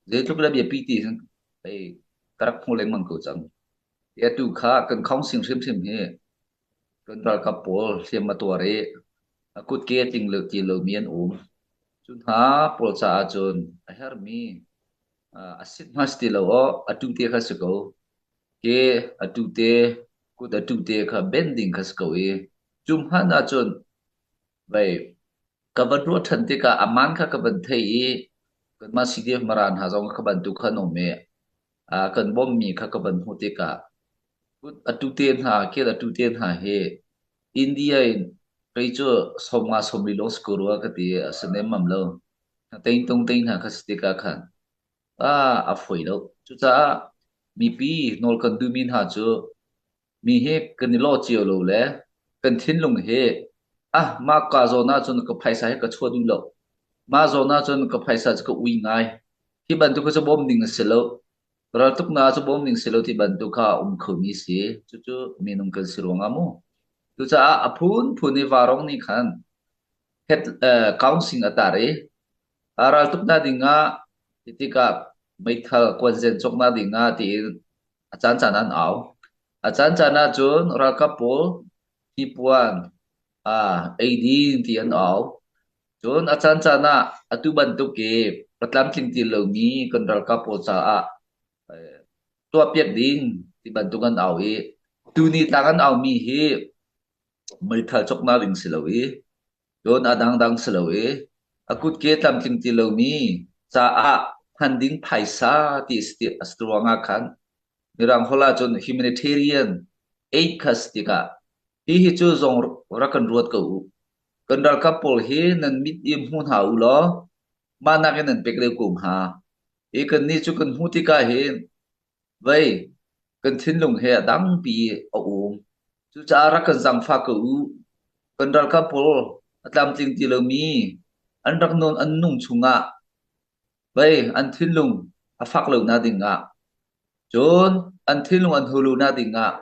Zeitluk le biapi ti hin hei ka rak hmu lengmang ko cang. Hi atu kha kan khawngsing hrimhrim hi kan ralkap pawl hliam a tuar i a kutke a tling lo ti lomi an um. Cu hna pawl caah cun a herhmi a sit hma si ti lo aw a tu te kha si ko. Ke a tu te, kut a tu te kha ben ding kha si ko i cu hmanh ahcun vei ka van ruah ṭhan tikah a man kha ka van thei i kanmah CDF Mara hna zong kha bantuk kha an um i kan bawmhmi kha ka van hmuh tikah kut a tu te hna, kel a tu te hna hi India in kei cu 50 40 lawng si ko rua ka ti a si nemmam lo. Tein tung tein hna kha si tikah khan a fawi lo. Cucaah mipi nawl kan duhmi hna cu mi hi kan i lawh cio lo le kan thinlung hi ah mah ka zawn ahcun ka phaisa hi ka chuah duh lo. Mah zawn ahcun ka phaisa cu ka ui ngai. Hi bantuk hi cu bawm ding a si lo. Raltuknak cu bawm ding si lo ti bantuk kha a um khomi si. Cucu minung kan si ruangah mu. Cucaah a phunphun i varong nih khan het, counseling a tar i raltuknak dingah ti tikah meithal kuanzen cawknak dingah tiin a caancaan an au. A caancaan ahcun ralkap pawl hnipuan, eidin ti an au. Cun a caancaan ah atu bantuk i a tlamtling ti lomi kan ralkap pawl caah tuahpiak ding ti bantuk an au i tuni tlang an aumi hi meithal cawknak ding si lo i cun a dangdang si lo i a kutke tlamtling ti lomi caah hman ding phaisa ti a si ruangah khan Mirang holh ahcun humanitarian aid kha si tikah hihi cu zong rak kan ruat ko u. Kan ralkap pawl hi nan mit i hmu hna u law mah nakin nan pek deuh ko hnga. Hi kannih cu kan hmuh tikah hin vei kan thinlung he a dangpi a um. Cucaah rak kan zaangfah ko u. Kan ralkap pawl a tlamtling ti lomi an rak nawn an nung chungah vei an thinlung a fak lo nak dingah cun an thinlung an hulu nak dingah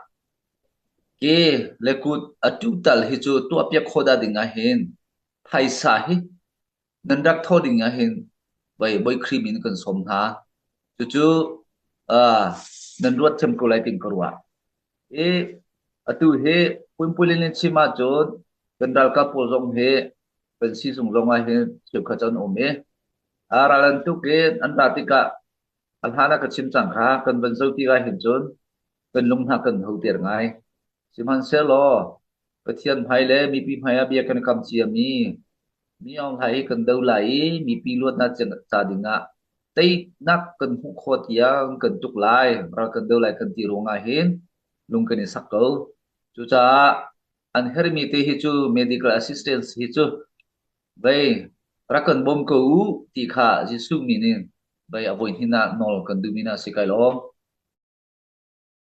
ke le kut a tutal hi cu tuahpiak khawh dah ding ah hin phaisa hi nan rak thawh ding ah hin voi voi Khrih min kan sawm hna. Cucu nan ruat thiam ko lai ting ka ruah. I atu hi pumpulin in chim ahcun kan ralkap pawl zong hi kan sizung zong ah hin cheukhat an um i ral an tuk i an ra tikah a hlan ah ka chim cang kha kan van zoh tikah hin cun kan lung hna kan hoter ngai. Sihmanhsehlaw Pathian hmai le mipi hmai ah bia kan kam ciami mi Aung Hlaing hi kan do lai i mipi luatnak ca dingah teinak kan hmuh khawh tiang kan tuk lai, ral kan do lai kan ti ruangah hin lung kan i sak ko. Cucaah an herhmi te hi cu medical assistance hi cu vei rak kan bawm ko u ti kha Jesuh min in vei a voi hnih ah nawl kan duhmi hna si kai lawm.